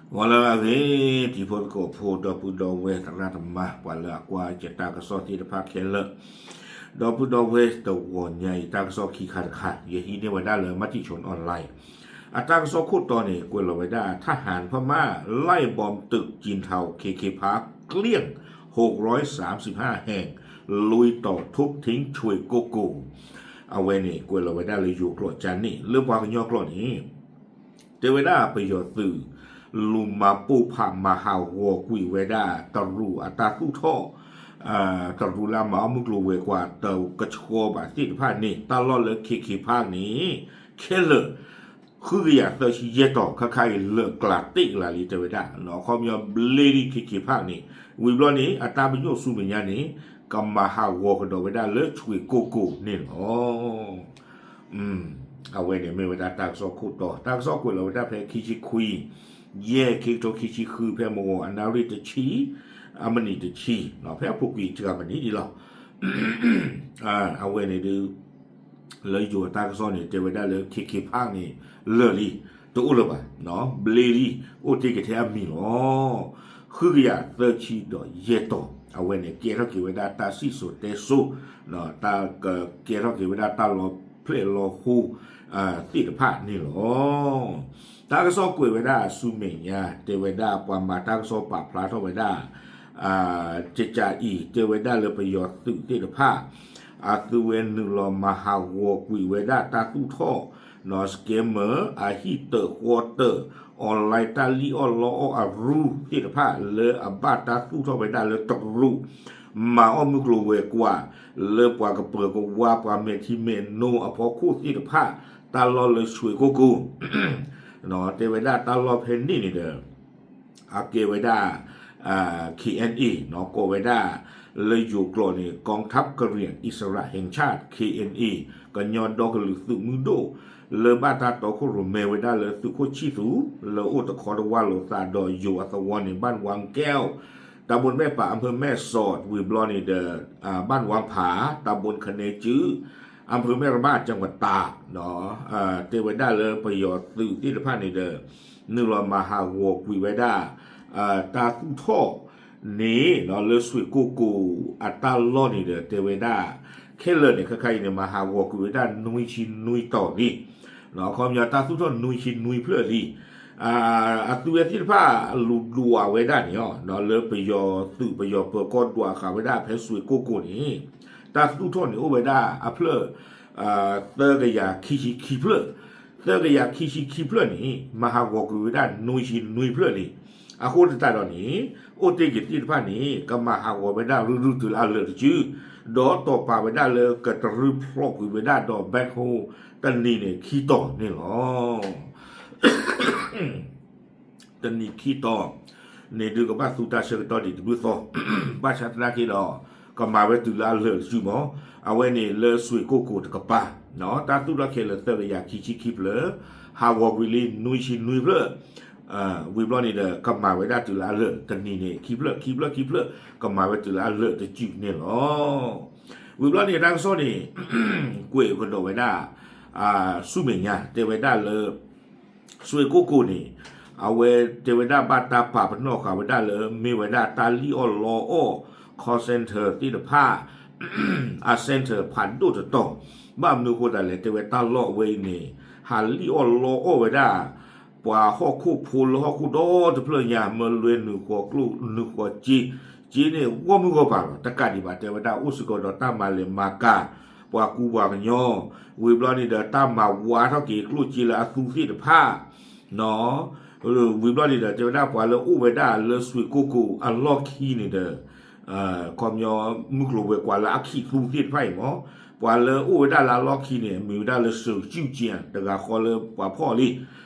ဂီၤလၢအဂ့ၤ တံၤဖိသကိးဖိ ဒီပုၢ်ဒီဝဲၢ်သရၣ်သမါ ပှၤလၢအကွၢ်ယတၢ်ကစီၣ်သ့ၣ်တဖၣ်ခဲလၢာ်, ဒီပုၢ်ဒီဝဲၢ် တဂီၤညါအံၤ တၢ်ကစီၣ်ခံခါတခါ ယဟံးန့ၢ်ဝဲဒၣ်လၢ Matichon Online အတၢ်ကစီၣ်ခိၣ်တီန့ၣ် ကွဲးလီၤဝဲဒၣ် ทหารพม่าไล่บอมตึกจีนเทา เคเคพาร์ค เกลี้ยง หกร้อยสามสิบห้าแห่ง ลุยต่อทุบทิ้งฉวยโกโก အဝဲန့ၣ် ကွဲးလီၤဝဲဒၣ်လၢယိၤကျိာ်ကန့ၣ် လၢပှၤကညီကျိာ်န့ၣ် တဲဝဲဒၣ်ပယီၤသုး လူၤမၤပိာ်ဖးမၤဟးဂီၤကွံာ်ဝဲဒၣ် တရူးအတၢ်သူၣ်ထီၣ် တရူးလၢအမၤအီၣ်မုၢ်ကျိၤဝဲၤကွာ်တကဆှီဘၣ်သ့ၣ်တဖၣ်န့ၣ် တၢ်လီၢ်လၢ เคเคพาร์ค န့ၣ် ခဲလၢာ် ဃုကယၤသၢဆံယဲၢ်တီၤ ခါခါအံၤလၢာ်ကျးတ့ၢ်ကလၤလံ တဲဝဲဒၣ် အခီပညီဘျ့လံ เคเคพาร์ค န့ၣ် ဝံၤဘျီန့ၣ် အတၢ်ပညိၣ်ဆူမဲာ်ညါန့ၣ် ကမၤဟးဂီၤကဒီးဝဲဒၣ်လၢ ဆွေကိုကို န့ၣ်လီၤ. အဝဲန့ၣ်မ့ၢ်ဝဲဒၣ်တၢ်ကစီၣ်ခိၣ်တီ, တၢ်ကစီၣ်ကွဲးလီၤဝဲဒၣ်ဖဲခံဆံခွံ ယဲၢ် ခံကထိခံဆံဃု ဖဲမုၢ်ဂီၤအနၣ်ရံၣ်တဆံ အမံးနံးတဆံ ဖဲအပူၤကွံာ်တဂၤမံးနံးဒ်လီၤ. အဝဲန့ၣ်ဒုး လၢယိၤအတၢ်ကစီၣ်န့ၣ် တဲဝဲဒၣ်လၢ เคเคพาร์ค န့ၣ် လၢာ်လံ, တအိၣ်လၢၤဘၣ်, ဘျ့လံ, အိၣ်တ့ၢ်က့ၤထဲအမံၤလီၤ. ဃုကယၤသၢဆံဒီးယဲၢ်တီၤ အဝဲန့ၣ်ကဲထီၣ်က့ၤဝဲဒၣ်တၢ်စံၣ်စိၤတဲစိၤ, တၢ်ကကဲထီၣ်က့ၤဝဲဒၣ်တၢ်လီၤဖျဲၣ်လီၤဟိ သ့ၣ်တဖၣ်န့ၣ်လီၤ. တၢ်ကစီၣ်ကွဲးဝဲဒၣ်ဆူမဲာ်ညါ တဲဝဲဒၣ်ပှၤမၤတၢ်ကစီၣ်ပာ်ဖျါထီၣ်ဝဲဒၣ် ကကးအံၤ တဲဝဲဒၣ်လၢပယီၤသုးသ့ၣ်တဖၣ် အသုဝဲနုာ်လီၤမၤဟးဂီၤကွံာ်ဝဲဒၣ်တၢ်သူၣ်ထီၣ် scammer အဟံၣ်တၢးဃီတၢး online တၢ်လံၣ်အီၣ်လီအီၣ်အရူၢ်သ့ၣ်တဖၣ် လၢအဘၣ်တၢ်သူၣ်ထီၣ်ဝဲဒၣ်လၢတရူး မၤအီၣ်မုၢ်ကျိၤဝဲၤကွာ် လၢပှၤကပၢၤကဝါ ပှၤမဲာ်ထံမဲာ်နိအဖီခိၣ်သ့ၣ်တဖၣ် တၢ်လီၢ်လၢဆွ့ၣ်ကိၢ်ကိၢ် တဲဝဲဒၣ်တၢ်လီၢ်ဖဲန့ၣ်န့ၣ်ဒီး အကဲဝဲဒၣ် KNA ကိးဝဲဒၣ် လၢယိၤကျိာ်န့ၣ် กองทัพกะเหรี่ยงอิสระแห่งชาติ เคเอ็นเอ ကညီဒီကလုာ်သုးမုၢ်ဒိၣ် လၢဘၣ်တၢ်တီခိၣ်ရိၣ်မဲဝဲဒၣ်လၢသုးခိၣ်ဆံၣ်သူး လၢအိၣ်တခီတဝၢလိာ်သးဒီးယိၤအသဝီန့ၣ် บ้านวังแก้ว ตำบลแม่ป่า อำเภอแม่สอด ဝံၤဘျီန့ၣ်ဒီး บ้านวังผา ตำบลคะแนจื้อ อำเภอแม่ระมาด จังหวัดตาก တဲဝဲဒၣ်လၢပယီၤသုးသ့ၣ်တဖၣ်န့ၣ်ဒီး နုာ်လီၤမၤဟးဂီၤကွံာ်ဝဲဒၣ် တၢ်သူၣ်ထီၣ်န့ၣ် လၢဆွ့ၣ်ကိၢ်ကိၢ်အတၢ်လီၢ်န့ၣ်ဒီး တဲဝဲဒၣ် ခဲလၢာ်န့ၣ် ခဲခါအံၤန့ၣ် မၤဟးဂီၤကွံာ်ဝဲဒၣ်နွံဆံနွံတီၤလံ. အခီပညီတၢ်သူၣ်ထီၣ်နွံဆံနွံဖျၢၣ်လံ. အသုဝဲသ့ၣ်တဖၣ်လူၤဒွးဝဲဒၣ်န့ၣ် လၢပယီၤသုးပယီၤပၢၤကီၢ်ဒွးဃာ်ဝဲဒၣ်ဖဲဆွ့ၣ်ကိၢ်ကိၢ်န့ၣ် တၢ်သူၣ်ထီၣ်န့ၣ်အိၣ်ဝဲဒၣ်အဖျၢၣ် သၢကယၤခံဆံခံဖျၢၣ်, သၢကယၤခံဆံခံဖျၢၣ်န့ၣ် မၤဟးဂီၤကွံာ်ဝဲဒၣ်နွံဆံနွံဖျၢၣ်လံ. အဃိသတးဒီးန့ၣ် အိၣ်တ့ၢ်က့ၤသ့ၣ်တဖၣ်န့ၣ် ကမၤဟးဂီၤဝဲဒၣ်ရုၢ်ရုၢ်တုၤလၢအလၢာ်တစု, ဒီးတီၢ်ပာ်ဝဲဒၣ်လၢကတရူၢ်ဖျိးကွံာ်ဝဲဒၣ်ဒီး backhoe တနံၤန့ၣ်ခံတီၤန့ၣ်လီၤ. တနံၤခံတီၤန့ၣ်ဒုးကဘၣ်သူတၢ်ဆၢကတီၢ်ဒံးတဘျုးသီ, ဘၣ်ဆၣ်သနာ်က့ဒီး ကမၤဝဲတုၤလၢအလၢာ်တစုမး, အဝဲန့ၣ်လၢဆွ့ၣ်ကိၢ်ကိၢ်တကပၤ, တၢ်သူၣ်ထီၣ်ခဲလၢာ်သၢကယၤခံဆံခံဖျၢၣ်, ဟးဂီၤကွံာ်လံနွံဆံနွံဖျၢၣ်, ဝံၤဘျီန့ၣ်ဒီး ကမၤဝဲဒၣ်တုၤလၢအလၢာ်တနံၤန့ၣ် ခံဖျၢၣ် ခံဖျၢၣ် ခံဖျၢၣ် ကမၤဝဲတုၤလၢအလၢာ်တစုန့ၣ်လီၤ. ဝံၤဘျီန့ၣ်တၢ်ကစီၣ်န့ၣ် ကွဲးကဒီးဝဲဒၣ် ဆူမဲာ်ညါ တဲဝဲဒၣ်လၢ ဆွ့ၣ်ကိၢ်ကိၢ်န့ၣ် အဝဲတဲဝဲဒၣ်ဘၣ်တၢ်ပာ်ပနီၣ်ဃာ်ဝဲဒၣ်လၢ မ့ၢ်ဝဲဒၣ်တၢ်လံၣ်အီၣ်လီအီၣ် call center သ့ၣ်တဖၣ် အ center ဖးဒိၣ်တတီၤ, ဘၣ်မနုၤအဃိသတးလဲၣ် တဲဝဲတၢ်လီၢ်အဝဲအံၤန့ၣ် ဟးလံၣ်အီၣ်လီအီၣ်ဝဲဒၣ် ပှၤဟီၣ်ခိၣ်ဖိလၢဟီၣ်ခိၣ်ဒီတဖျၢၣ်ညါ မ့ၢ်လွဲနုာ်ဃီၤကျိၣ်နုာ်ဃီၤစ့, စ့န့ၣ်ဂီၢ်မုၢ်ဂီၢ်ပၤလီၤ. တကးဒံးဘၣ် တဲဝဲဒၣ်အိၣ်စ့ၢ်ကီးဒီးတၢ်မၤလဲၤမၤကၤ ပှၤကူပှၤကညီ, ဝံၤဘျီန့ၣ်ဒီးတၢ်မၤဝါထီၣ်က့ၤကျိၣ်စ့လၢအသူသ့ၣ်တဖၣ် ဝံၤဘျီန့ၣ်ဒီး တဲဝဲဒၣ်ပှၤလၢအိၣ်ဝဲဒၣ်လၢဆွ့ၣ်ကိၢ်ကိၢ်အလီၢ်ခံန့ၣ်ဒီး ခီပညီမုၢ်ကျိၤဝဲၤကွာ်လၢအခံးသူသ့ၣ်တဖၣ်အံၤမး, ပှၤလၢအိၣ်ဝဲဒၣ်လၢအလီၢ်ခံန့ၣ် မ့ၢ်ဝဲဒၣ်လၢ စၢၤကၠူၣ်ကၠံ တဂၤဃီလၢပှၤဖီၣ်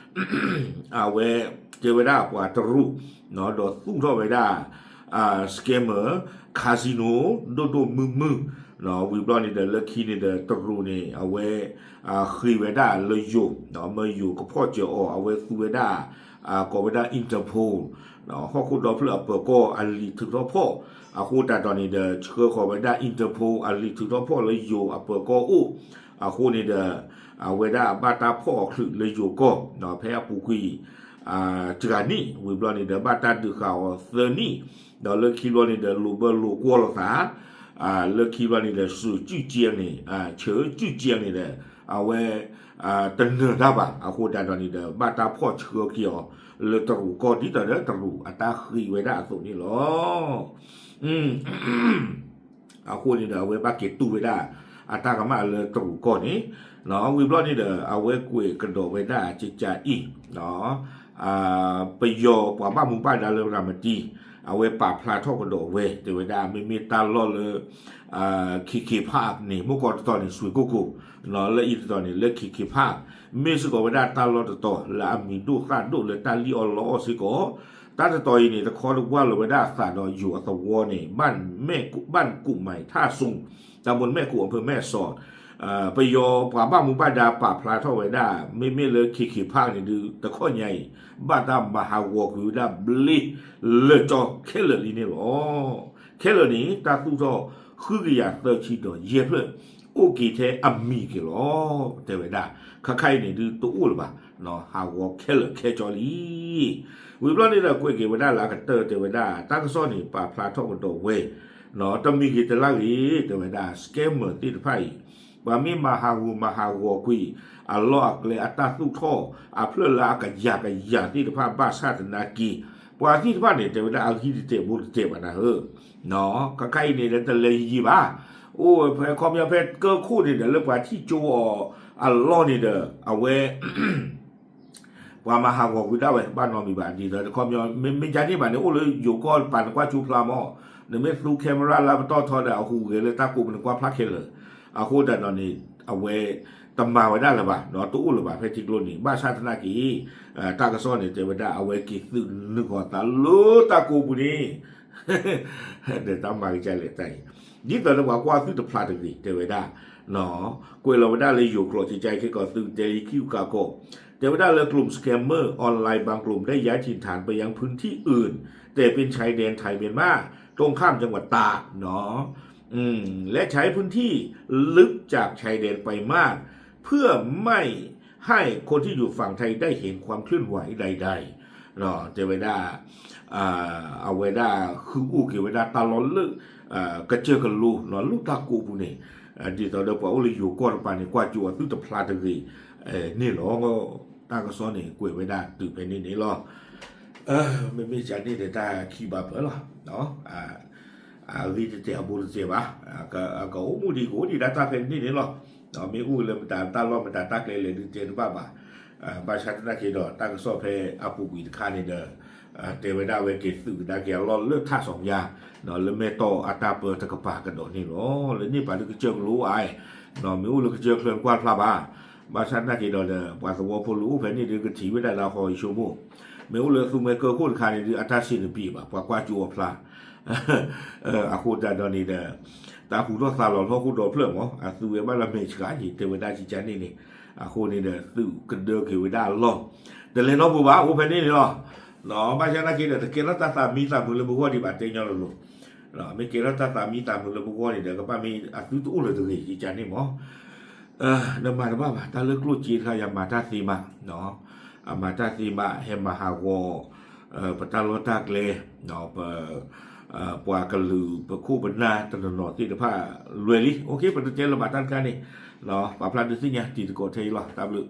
လံ အဝဲကဲဝဲဒၣ်ပှၤတရူး ဒီးသူၣ်ထီၣ်ဝဲဒၣ် scammer casino ဒိၣ်ဒိၣ်မုၢ်မုၢ်, ဝံၤဘျီန့ၣ်ဒီးလၢခံန့ၣ်ဒီးတရူးန့ၣ် အဝဲ ဃ့ဝဲဒၣ်လၢယိၤ, မၢယိၤကဖီၣ်စၢၤအီၤ အဝဲသူဝဲဒၣ် ကိးဝဲဒၣ် Interpol ဟီၣ်ခိၣ်ဒီဖျၢၣ်အပၢၤကီၢ်အလံာ်ထုးထီၣ်ဖီၣ်, အဃိသတးဒီးန့ၣ်ဒီး ဆှၢဃီၤဝဲဒၣ် Interpol အလံာ်ထုးထီၣ်ဖီၣ်လၢယိၤအပၢၤကီၢ်အိၣ်, အဃိန့ၣ်ဒီး အဝဲဒၣ်ဘၣ်တၢ်ဖီၣ်အီၤချုးလၢယိၤကီၢ်, ဖဲအပူၤကွံာ် တဂၤနံၣ်, ဝံၤဘျီန့ၣ်ဒီး ဘၣ်တၢ်ဒုးဃာ်အီၤသၢနံၣ်, ဒီးလၢခံဘျီန့ၣ်ဒီး လိာ်ဘၢလိာ်ကွီၢ်လိာ်သး, လၢခံဘျီန့ၣ်ဒီး စူးကျူၣ်ကဲန့ၣ်, ဆၢကျူၣ်ကဲန့ၣ်ဒီး အဝဲ တနၢၤတၢ်ဘၣ်. အဃိသတးဒီးန့ၣ်ဒီး ဘၣ်တၢ်ဖီၣ်ဆှၢက့ၤအီၤ လၢတရူးကီၢ် ဒ်သိးဒီးတရူးအတၢ်ဃ့ဝဲဒၣ်အသိးန့ၣ်လီၤ. အဃိန့ၣ်ဒီး အဝဲဘၣ်က့ၤတူၢ်ဝဲဒၣ် အတၢ်ကမၣ်လၢတရူးကီၢ်န့ၣ်, ဝံၤဘျီန့ၣ်ဒီး အဝဲကွဲးကဒီးဝဲဒၣ်ကကးအံၤ, ပယီၤပှၤဘၣ်မူဘၣ်ဒါလၢရၤမတံ အဝဲပာ်ဖျါထီၣ်ကဒီးဝဲ တဲဝဲဒၣ် မ့မ့ၢ်တၢ်လီၢ်လၢ ခ့ခ့ဖးန့ၣ် မ့ၢ်ကီးတတီၤန့ၣ် စွ့ကိၣ်ကိၣ်, လၢအံၤတတီၤန့ၣ် လၢခ့ခ့ဖး, မ့ၢ်စ့ၢ်ကီးဝဲဒၣ်တၢ်လီၢ်တတီၤ လၢအမံၤဒိၣ်သၣ်ဒိၣ်လၢတၢ်လံၣ်အီၣ်လီအီၣ်စ့ၢ်ကီး, တၢ်တတီၤအံၤန့ၣ် တခီတဝၢ်လီၤဝဲဒၣ်အသးဒီးယိၤအသဝီန့ၣ် ဘၣ်မ့ၣ်ကူး ဘၣ်ကူးမၤထၣ်စိ တၢ်မူန့ၣ်မ့ၣ်ကူးအဖၢမ့ၢ်စီၤ ပယီၤပှၤဘၣ်မူဘၣ်ဒါပာ်ဖျါထီၣ်ဝဲဒၣ် မ့မ့ၢ်လၢခ့ခ့ဖးန့ၣ်ဒုး တခီညါအံၤ ဘၣ်တၢ်မၤဟးဂီၤကွံာ်ဝဲဒၣ်ဘျ့လၢာ်ကၠီခဲလၢာ်လံန့ၣ်လီၤ. ခဲလၢာ်န့ၣ် တၢ်သူၣ်ထီၣ်ဃုကယၤသၢဆံဒီးယဲၢ်ဖျၢၣ် အိၣ်က့ၤထဲအမံၤက့ၤလီၤ တဲဝဲဒၣ်. ခါခါအံၤန့ၣ်ဒုးတအိၣ်လၢၤဘၣ်, ဟးဂီၤခဲလၢာ်ခဲကၠီလံ. ဝံၤဘျီန့ၣ်ဒီးကွဲးက့ၤဝဲဒၣ်လၢအကတၢၢ်တဲဝဲဒၣ် တၢ်ကစီၣ်န့ၣ် ပာ်ဖျါထီၣ်ကဒီးဝဲ တမံၤဂ့ၤတလါဂ့ၤ တဲဝဲဒၣ် scammer သ့ၣ်တဖၣ်အံၤ ပှၤမ့ၢ်မၤဟးဂူာ်မၤဟးဂီၤကွံာ် အလီၢ်အကျဲအတၢ်သူၣ်ထီၣ် အဖျၢၣ်လၢအကယၤကယၤသ့ၣ်တဖၣ်ဘၣ်ဆၣ်သနာ်က့ ပှၤသ့ၣ်တဖၣ်န့ၣ် တဲဝဲဒၣ်အဂံၢ်တတဲာ်ဘိတတဲာ်ဘၣ်နၤဧၢ ခါခါအံၤန့ၣ်ဒီးတလဲၤယံာ်ယံာ်ဘၣ်. အိၣ်ဝဲဖဲခီပညီဖဲကၢၢ်ခိၣ်န့ၣ်ဒီး လၢပှၤထံၣ်ကၠိအီၤအလီၢ်န့ၣ်ဒီး အဝဲ ပှၤမၤဟးဂီၤကွံာ်ဒၣ်ဝဲ ဘၣ်နီတမံၤဘၣ် ဒ်သိးတခီပညီ မ့မ့ၢ်ကန့ၣ်ဘၣ်န့ၣ် အိၣ်လၢယိၤကီၢ်တပၤန့ၣ်ကွၢ်ကၠိဖျါမး, နမ့ၢ်သူ camera လၢပတီၢ်ထီဒီး အဟူးဂဲၤလၢတၢ်ကိးပူၤန့ၣ်ကွၢ်ဖျါခဲလၢာ်. အဃိသတးဒီးန့ၣ် အဝဲ တမၤဝဲဒၣ်လၢၤဘၣ်, တအိၣ်လၢၤဘၣ်ဖဲထံကျိန့ၣ် ဘၣ်ဆၣ်သနာ်က့ တၢ်ကစီၣ်န့ၣ် တဲဝဲဒၣ် အဝဲက့ၤသုးနုာ်ဃီၤသးလၢတၢ်ကိးပူၤန့ၣ် ဒီးတၢ်မၤကစၢ်လဲၣ်တၢ်အံၤ ဒ်သိးလၢပှၤကွၢ်သုးတဖျါတဂ့ၤ တဲဝဲဒၣ် ကွဲးလီၤဝဲဒၣ်လၢယိၤကျိာ် ကကဲခဲကီးသုး တဲလံခံကကီး တဲဝဲဒၣ်လၢ กลุ่ม scammer ออนไลน์บางกลุ่มได้ย้ายถิ่นฐานไปยังพื้นที่อื่น แต่เป็นชายแดนไทยเมียนมาตรงข้ามจังหวัดตากเนาะ อืม และใช้พื้นที่ลึกจากชายแดนไปมาก เพื่อไม่ให้คนที่อยู่ฝั่งไทยได้เห็นความเคลื่อนไหวใดๆ เนาะ တဲဝဲဒၣ် အဝဲဒၣ်ဃုအိၣ်က့ၤဝဲဒၣ်တၢ်လီၢ်လၢ ကစၢၢ်ကလိ လၢတၢ်ကိးပူၤန့ၣ် ဒ်သိးဒီးပှၤအိၣ်လၢယိၤကီၢ်တပၤန့ၣ် ကွၢ်ကၠိအသုးတဖျါတဂ့ၤန့ၣ်လီၤ. တၢ်ကစီၣ်န့ၣ် ကွဲးဝဲဒၣ်တုၤဖဲန့ၣ်န့ၣ်လီၤ. မ့မ့ၢ်ကန့ၣ်ဒီးတၢ်ခံးဘၣ်ဖၢလီၤ အဂံၢ်တတဲာ်အဘိတတဲာ်ဘၣ်, ကအိၣ်မူဒံးကအိၣ်ဒံးဒၣ်တၢ်ဖဲန့ၣ်န့ၣ်လီၤ. မ့ၢ်အိၣ်လၢမတၤတၢ်လီၢ်မတၤတၢ်ကျဲလဲၣ်ဒုးတဲတဘၣ်ဘၣ်. ဘၣ်ဆၣ်သနာ်က့ဒီး တၢ်ကစီၣ်ဖဲအပူၤကွံာ်တခါန့ၣ်ဒီး တဲဝဲဒၣ်ဝဲက့ၤသုးကဒါက့ၤအလီၢ်လၢထးစီၤယါ လၢမဲၢ်တီၢ်အတၢ်ပၢတကပၤကဒီးန့ၣ်လီၤ. လၢန့ၣ်ပာ်ဒုးကစၢၢ်ကလိအါ မ့ၢ်အိၣ်လၢကစၢၢ်ချၢနကွၢ်ဖျါဘၣ်. ဘၣ်ဆၣ်သနာ်က့ဒီး ပှၤသဝီဖိလၢအိၣ်ဖဲန့ၣ်ဒုးကထံၣ်ဝဲဒၣ်လၢဟီၣ်ယဆိကမိၣ်, မ့ၢ်အိၣ်လၢသူမွဲကၢၢ်ခိၣ်တခါန့ၣ်ဒုး အတၢ်စံးနပံးဘၣ် ပှၤကွၢ်ကၠိအီၤဖျါ အဃိသတးဒီးန့ၣ်ဒီး တၢ်ဟူထီၣ်သါလီၤလၢဟီၣ်ခိၣ်ဒီဖျၢၣ်မး အသုဝဲဘၣ်လၢမဲာ်ဆှးယံၤ တဲဝဲဒၣ်ကကန့ၣ်န့ၣ်, အဃိန့ၣ်ဒီး သုးကဒၢက့ၤဝဲဒၣ်အလီၢ် တလဲၤနီတပူၤဘၣ် အိၣ်ဖဲန့ၣ်န့ၣ်လီၤ. ဘၣ်ဆၣ်သနာ်က့ဒီး တကဲထီၣ်တၢ်သးမံသးမုာ်လၢပဂီၢ်ဒံးဘၣ် တဲညီလိၤလိၤ, မ့ၢ်ကဲထီၣ်တၢ်သးမံသးမုာ်လၢပဂီၢ်န့ၣ်ဒီး ကဘၣ်မ့ၢ်အသုတအိၣ်လၢၤတဂ့ၤ ကကန့ၣ်မး နမၤတဘၣ်ဘၣ် တၢ်လၢကျိၣ်စ့တခါ ယမၤတၢ်သ့မး, အမၤတၢ်သ့မး ဟဲမၤဟးဂီၤ ပတၢ်လီၢ်တၢ်ကျဲ ပ ပှၤကလုာ်ပခိၣ်ပနၢ်တနီၤနီၤသ့ၣ်တဖၣ်လွဲလံ. ပတတဲလၢၤဘၣ်တၢ်တခါန့ၣ်, ပာ်ဖျါဒုးသ့ၣ်ညါတံၤသကိးထဲအံၤလီၤ. တၢ်ဘျုး